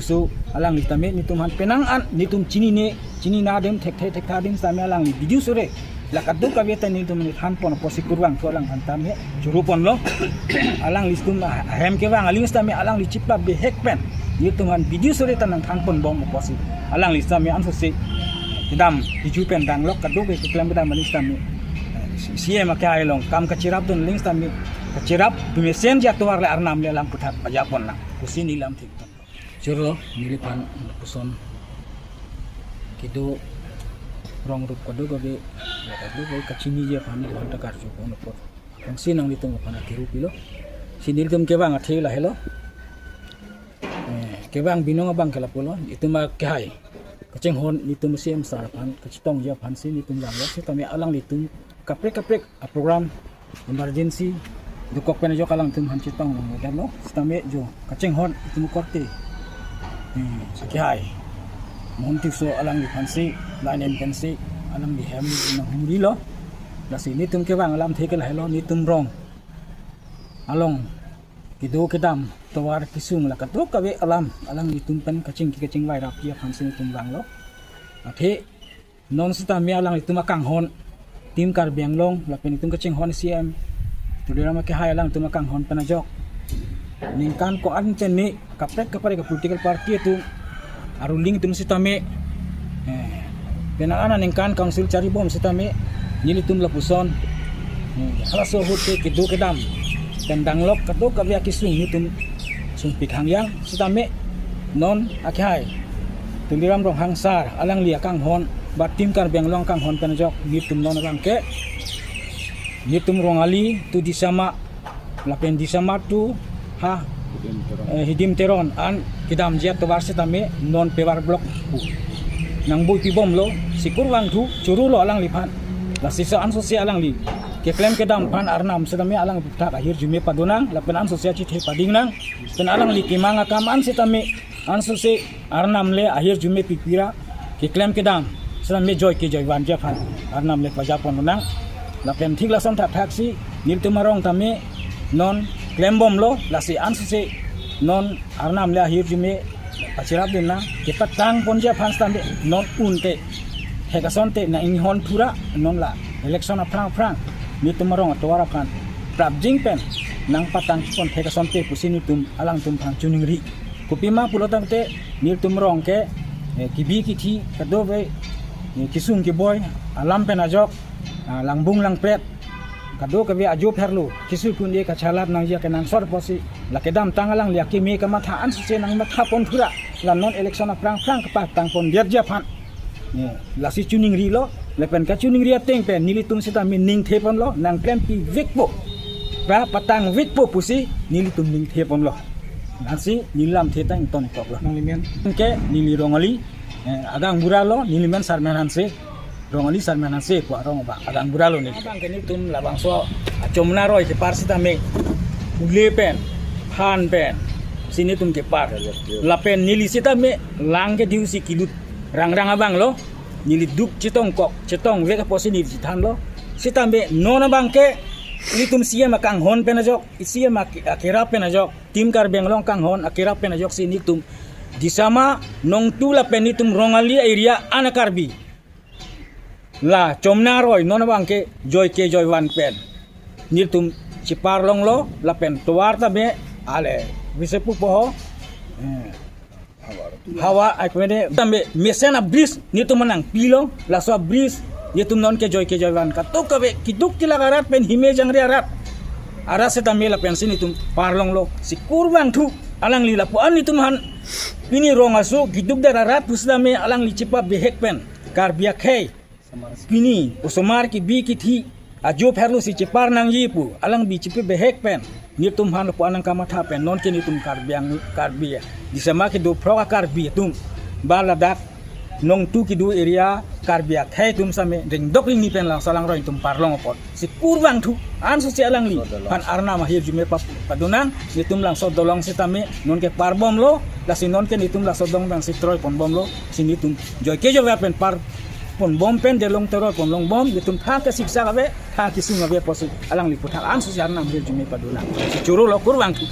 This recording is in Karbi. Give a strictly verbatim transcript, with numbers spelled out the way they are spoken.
So alangli tame netum aphan penang an netum chinine, chinine adim, thekthe thektha adim tame alangli video sore la kadokave ta netum aphan thanpon apotsi kurvangthu alangphan tame choroponlo. Alangli netum ahem kevang aling tame alangli chipabehek pen netum aphan video sore ta nangthanponbom apotsi alangli tame ansose kedam hiju pen danglok kadokave keklem kedam aling tame, eh, C M akehai along kam kacherapdun aling tame kacherap bimesen ji atovar le Arnam le alam aputhak pajapon nang pusi neli lamthe. Choro, neliphan lapuson kedo rong rup kadokave, kadokave kachiniji aphan neliphan ta karjupon apot. Ansi nanglitum aphan akiru pilo. Si nelitum kevang athe lahelo. Eh, kevang binong abang ke lapulo. Itum akehai kachinghon netum C M sir aphan kachetongji aphansi netum vanglo. Sitame alanglitum kaprek kaprek a-program emergency dokok pen ajok alangtum aphan chetong long lo. Sitame jo kachinghon itum korte, hmm, akehai Mohan Tisso alangliphansi, line M pensi alangli hem nanghumrilo. Lasi netum kevang alamthe ke lahelo, netum rong along kedo kedam tovar kesung la kadokave alam alanglitum pen kachingki kachingvai rapji aphansi netum vanglo. Athe non sitame alanglitum akanghon, Team Karbi Anglong lapen itum kachinghon C M Tuliram akehai alangtum akanghon pen ajok ningkan ko-an pen ne kaprek kaprek political party atum aruling atum sitame, eh, penang an aningkan council charibom sitame nelitum lapuson, eh, halaso ahut ke kedo kedam pen danglok kadokave akesung netum sungpik hangyang sitame non akehai Tuliram Ronghang sir alangli akanghon ba Team Karbi Anglong akanghon pen ajok netum non abang ke netum Rongali to Disama lapen Disama to ha, eh, Hidim Teron an kedamji atovar sitame non Pawar Block pu nangbuipibomlo, si kurvangthu chorolo alangliphan. Lasi sa ansose alangli keklem kedam aphan Arnam sitame alang aputhak ahirjume padonang lapen ansose achethe padingnang. Pen alangli kemang akam an sitame ansose Arnam le ahirjume pipira keklem kedam sitame joi kejoi vanji aphan Arnam le pajapon nang. Lapen thik lason thakthaksi nelitum arong tame non klembomlo, lasi ansose non Arnam le ahirjume pachirap din nang kepatangponji aphan sitame non unte thek asonte nang inghon thura non la election aphrang aphrang netum arong atovar aphan prapjin pen nangpatangpon thek asonte pusi netum alangtum aphan choningri. Kopima pulo tangte nelitum rong ke, eh, kebi kethe kadokave, eh, kesung keboi alam pen ajok, ah, langbung langpret kadokave ajo pherlo kesu kunde kachelat nangji akenangsot apotsi la kedamtang alangli akeme kamatha ansose nangmathapon thura la non election aphrang aphrang kepatangpon detji aphan. Eh, lasi choningrilo, lapen kachoningri ateng pen nelitum sitame ningtheponlo, nangklempi vekpo ba patang vekpo pusi nelitum ningtheponlo. Lasi neli lamthe ta ingtonkoklo. Nanglimen? Ke neli Rongali, eh, agang buralo, nelimen Sarmen Hanse. Rongali Sarmen Hanse pu arong abang, agang buralo neli. Abang ke netum labangso Chomna Roi kepar sitame ule pen, phan pensi netum kepar. Lapen neli sitame lang ke diusi kilut rangrang abanglo. Neli duk chetongkok, chetongvek apotsi neli chethanlo. Sitame non abang ke netum C M akanghon pen ajok, C M ak-, akerap pen ajok, Team Karbi Anglong akanghon akerap pen ajoksi netum Disama, Nongtu lapen netum Rongali area an a-Karbi la Chomna Roi non abang ke joi kejoi van pen netum chepar longlo, lapen tovar tame ale vise pupo ho, eh, hawa ai kemene tame mesen a-bridge netum nangpilo, laso a-bridge netum non kejoi kejoi van kadokave keduk tilak arat pen hime jangre arat, arat sitame lapensi netum par longlo. Si kurvangthu alangli lapu-an netum aphan pini rong aso keduk der arat pusitame alangli chepabehek pen Karbi akhei pini osomar kebi kethe ajo pherlo si chepar nangji pu alangli chepabehek pen netum aphan lapu-an nangkamatha pen nonke netum Karbi Ang-, Karbi Disama kedo phrok a-Karbi atum ba ladak Nongtu kedo area Karbi akhei atum sitame ringdok ringni pen lang salang roi atum parlong apot. Si kurvangthu ansose alangli sodolong. Aphan Arnam ahirjume pap-, padonang, netum laso dolong sitame nonke parbomlo, lasi nonke netum laso dolong abangsi troiponbomlo, si netum joi kejoi pen parponbom pen delong teroiponlongbom, netum tha kesiksak ave, tha kesung ave apotsi alangli aputhak ansose Arnam ahirjume padonang. Si chorolo kurvangthu.